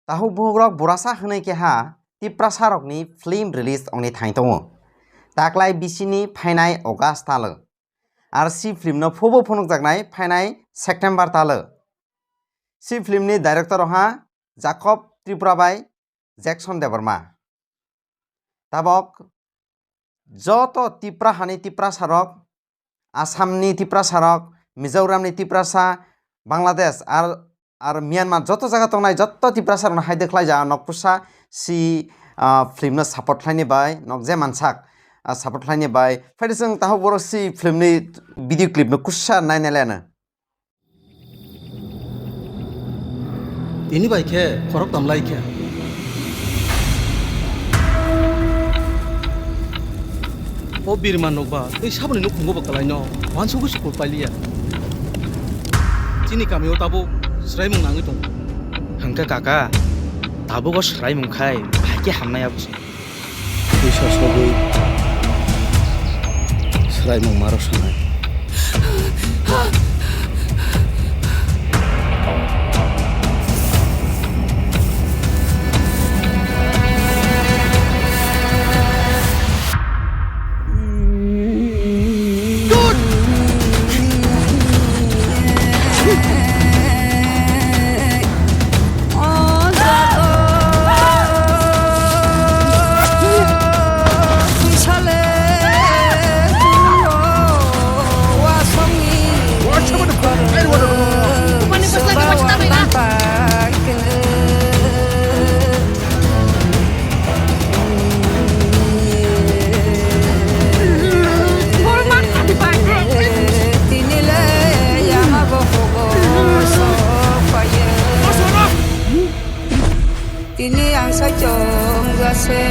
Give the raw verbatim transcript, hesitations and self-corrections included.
Tahuk buhukrok burasa hwnwi keha Tiprasarokni film release ongni thang tongo. Taklai bisini phainai August talo. Ar si film no phobo phunukjaknai phainai September talo. Si film ni director ha Jacob Tripura bai Jackson Debbarma. Tabok joto Tipra hani Tiprasarok, Assamni Tiprasarok, Mizoramni Tiprasa, Bangladesh ar, ar Myanmar joto jaga tongnai joto Tiprasarokno haide khlai ja nok pusa si, ah, film no support khlaini bai nok je mansak, ah, support khlaini bai. Phaidi chwng tahok borok si film ni video clip no kusa nainai leno. Tini bai khe khorok tamlai khe. O birma nokba tei saboni nukhungo bo kwlaino wansugwi sukul pailiya. Chini kamio tabuk swraimung nangwi tongo. Hwnkhe kaka, tabuk o swraimung khai bahai khe hamnai abo se. Twi sosogwi swraimung maro sanai. Tini ang saichung jase.